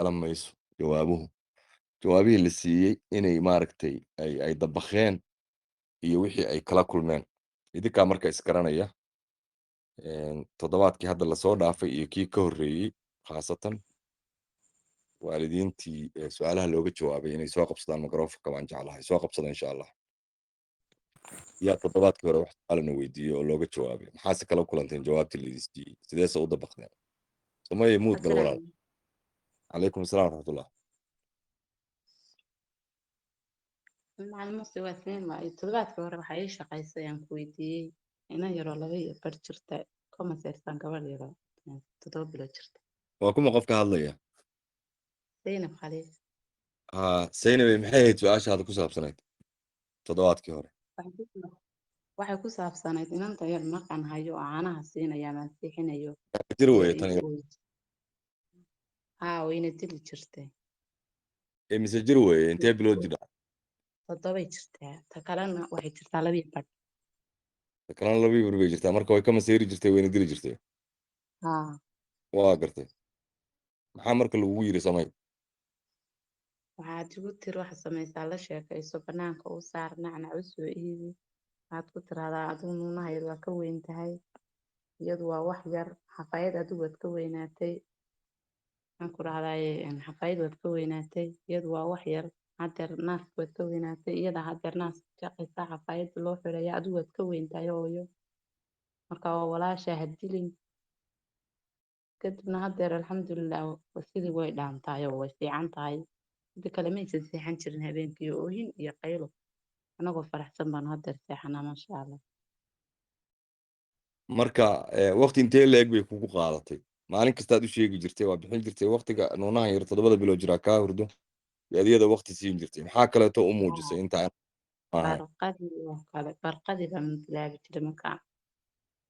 Yeelan mayso jawaabuhu, jawaabihii la siiyey inay maaragtay ay dabakeen iyo wixii ay kala kulmeen. Idinkaa marka isgaranaya toddobaadkii hadda lasoo dhaafay iyo kii ka horreeyey, khaasatan waalidiintii su-aalaha looga jawaabay inay soo qabsadaan microfonka baan jeclahay. Soo qabsada, insha Allah. Yaa toddobaadkii hore wax su-aalana weydiiyey oo looga jawaabay? Maxaase kala kulanteen jawaabtii laidin siiyey? Sideese u dabaqdeen? Sumaya, mute gal walaal. Calaykum asalaam waraxmatullah. Macalin Muuse, waa sideen waaye? Toddobaadkii hore waxaa ii shaqaysay aan ku weydiiyey inan yaroo 2.5 jirta kuma seertaan, gabadh yaroo 7 bilood jirta. Waa kuma qofka hadlaya? Zaynab Khaliif. Ha, Saynabe, maxay ahayd su-aashaada ku saabsanayd toddobaadkii hore? Waxay ku saabsanayd inanta yar markaan hayo oo caanaha siinaya amaan seexinayo jir ayaa weeye ii tan ooyey. Haa, wayna dili jirtay. Mise jir weeye? Intee bilood jidha? 7ay jirtaa, ta kalena waxay jirtaa 2.5. Ta kalena 2 bir bay jirtaa. Marka way ka masayri jirtay, wayna dili jirtay? Haa. Waa gartay. Maxaa marka lagugu yiri samay? Waxaad igu tiri, waxaad samaysaa, la sheekayso, banaanka u saar, nacnac u soo iibi. Waxaad ku tiraahdaa, adigu nuunaha yar waa ka weyn tahay, iyadu waa wax yar, xafaayad adigu waad ka weynaatay. Waxaan ku rahdaye, xafaayad waad ka weynaatay, iyadu waa wax yar. Hadeer naaska waad ka weynaatay, iyada hadeer naaska jaqaysaa, xafaayada loo xiraya, adigu waad ka weyn tahay hooyo. Marka waa walaasha, ha dilin. Kadibna hadeer alxamdulilah sidii way dhaantahay oo way fiican tahay. Inta kale ma aysan seexan jirin habeenkii, oohin iyo qaylo. Anagoo faraxsan baanu hadeer seexanaa, maasha Allah. Marka waqti intee leeg bay kugu qaadatay? Maalin kastaad u sheegi jirtay, waa bixin jirtay waqtiga nuunahan yar 7da bilood jiraa kaa hurdo yaad iyada waqti siin jirtay. Maxaa kaleeto u muujisay inta aan ahayn? Barqadii oo kale, barqadii baan bilaabi jiray marka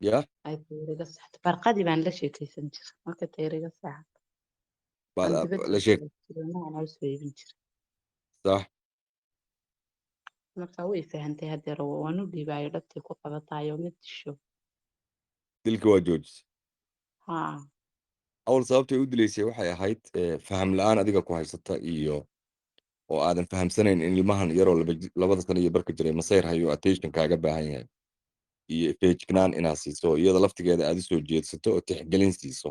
ya ay tayriga saxdo. Barqadii baan la sheekaysan jiray marka tayriga saxdo baad aan dibadda la u sheeg saari jiray, nacnac u soo iibin jiray. Marka way fahantay hadeer oo waan u dhiibaayo, dhabtay ku qabatayo, ma disho. Dilka waa joojisay? Haa. Awal sababtay u dilaysay waxay ahayd faham la-aan adiga ku haysata iyo oo aadan fahamsanayn in ilmahan yaroo 2da sano iyo barka jiray masayr hayo, attention kaaga baahan yahay iyo feejignaan inaad siiso, iyada laftigeeda aad usoo jeedsato oo tixgelin siiso.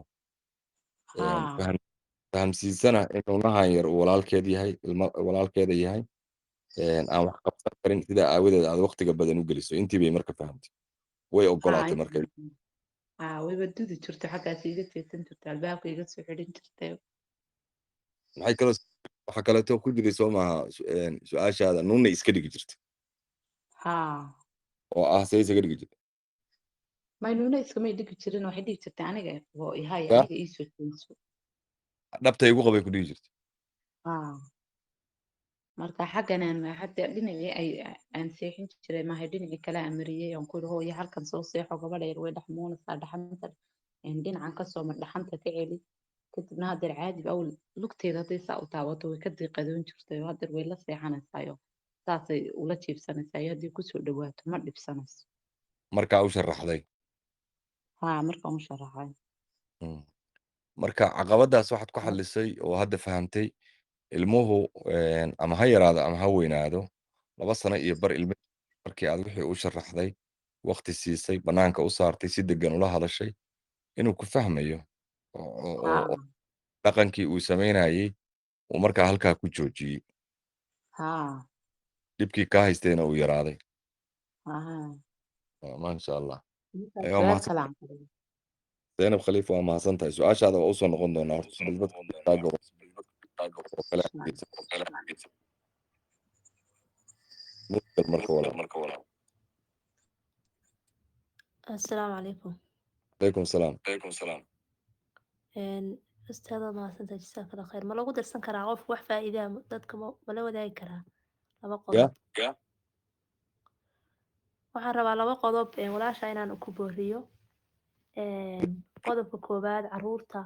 Fahamsiisana in nuunahan yar uu walaalkeed yahay, ilma walaalkeeda yahay, aan wax qabsan karin. Sidaa aawadeed aad waqtiga badan u geliso. Intii bay marka fahamtay, way ogolaatay marka? Haa, wayba dudi jirto, xaggaas iga jeesan jirta, albaabka iga soo xidhin jirtay. Maxay kaloo, waxa kaleeto ku jiray soo maaha su-aashaada nuunay iska dhigi jirtay? Haa. Oo ah see isaga dhigi jirtay? Maynuuna iskamay dhigi jirin, waxay dhigi jirtay aniga oo ihay ya aniga iisoo jeeso. Dhabta igu qabay ku dhigi jirtay? Haa. Marka xaggan aan hadda dhinacii ay aan seexin jiray maahay, dhinacii kale aan mariyey aan ku yidhi, hooyo, halkan soo seexo, gabadha yar way dhex muunaysaa dhaxanta, dhinacan ka soo mar, dhaxanta ka celi. Kadibna haddeer caadi ba. Awal lugteeda hadday saa u taabato way ka diiqadoon jirtay oo haddeer way la seexanaysaayo, saasay ula jiibsanaysaa iyo haddii kusoo dhawaato ma dhibsanayso. Markaa u sharaxday? Haa, markaan u sharaxay. Marka caqabadaas waxaad ku xalisay oo hadda fahamtay ilmuhu ama ha yaraado ama ha weynaado, 2 sano iyo bar ilmi markii aad wixii u sharaxday, waqti siisay, banaanka u saartay, si degan ula hadashay, inuu ku fahmayo oo dhaqankii uu samaynayey uu markaa halkaa ku joojiyey, dhibkii kaa haystayna uu yaraaday. Haa. Maasha Allah. Markaa Waa su-aal mahadsan kale aan qabay. Zaynab Khaliif, waa mahadsan tahay. Su-aashaada waa usoo noqon doonaa. Horta bal dadka oo kale mudgal marka walaal. Assalaamu calaykum. Calaykum salaam. Ustaad, mahadsantahay, jazaaka Allah khayr. Ma lagu darsan karaa qofku wax faa'iidaa dadka ma la wadaagi karaa laba ya qodob? Waxaan rabaa laba qodob walaasha inaan ku booriyo. Qodobka koowaad, caruurta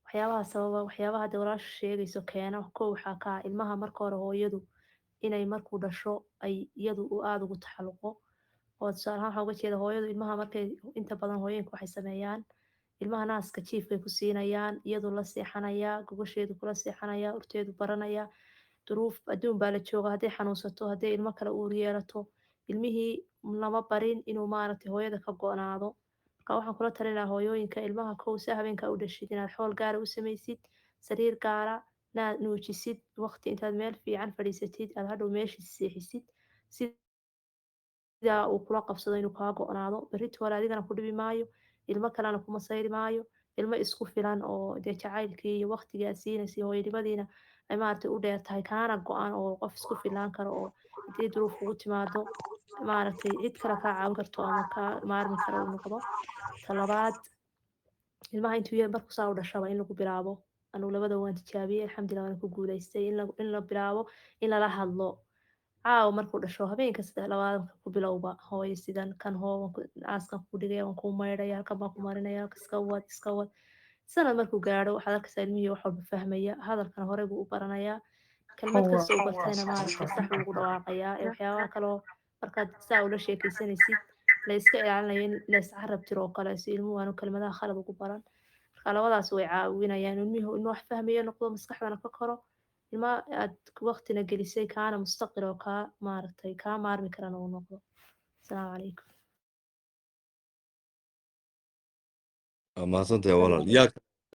waxyaabaha sababa, waxyaabaha hadda walaashu sheegayso keena, kow waxaa ka ah ilmaha marka hore hooyadu inay markuu dhasho ay iyadu u aada ugu taxalluqo. Oo tusaale ahaan waxaan uga jeeda hooyadu ilmaha markay, inta badan hooyooyinka waxay sameeyaan Ilmaha naaska jiifkay ku siinayaan, iyadu la seexanayaa, gogosheedu kula seexanayaa, urteedu baranayaa. Duruuf adduun baa la jooga. Hadday xanuunsato, hadday ilmo kale uur yeelato, ilmihii lama barin inuu maaragtay hooyada ka go'naado. Marka waxaan kula talin lahaa hooyooyinka ilmaha, kow, si habeenka u dhashid inaad xool gaara u samaysid, sariir gaara naad nuujisid, waqti intaad meel fiican fadhiisatid, aad hadhow meeshii seexisid, sidaa uu kula qabsado inuu kaa go'naado. Berrito hore adigana ku dhibi maayo, ilmo kalena kuma sayri maayo. Ilmo isku filan oo dee jacaylkii iyo waqtigii aad siinaysay hooyanimadiina ay maaragtay u dheer tahay, kaana go'an oo qof isku filaan karo oo haddii duruuf kugu timaado maaragtay cid kale kaa caawin karto ama kaa maarmi karo uu noqdo. Talabaad, ilmaha intuu yahay markuu saa u dhashaba in lagu bilaabo. Anugu labada waan tijaabiyey, alxamdulillah, waan ku guuleystay. In la bilaabo in lala hadlo caawa markuu dhasho, habeenka saddex labaad ku bilowba: "Hooyo, sidan kan hoo, aaskan ku dhigaya, waan kuu maydhaya, halkan baan ku marinaya." Iska wad, iska wad. Sanad markuu gaadho waxaad arkaysaa ilmihii wax walba fahmaya, hadalkana horey buu u baranayaa, kelmad kasta uu bartayna maaragtay sax buu ugu dhawaaqayaa. Ee waxyaabaha kaloo markaad saa ula sheekeysanaysid la iska ilaalinayo in la iscarab tiro oo kale, si ilmuhu aanu kelmadaha khalad ugu baran. Marka labadaas way caawinayaan ilmuhu ilmo wax fahmayo noqdo, maskaxdana ka koro, ilma aad waqtina gelisay, kaana mustaqil oo kaa maaragtay kaa maarmi karana uu noqdo. Asalaamu calaykum. Waa mahadsantahay walaal. Yaa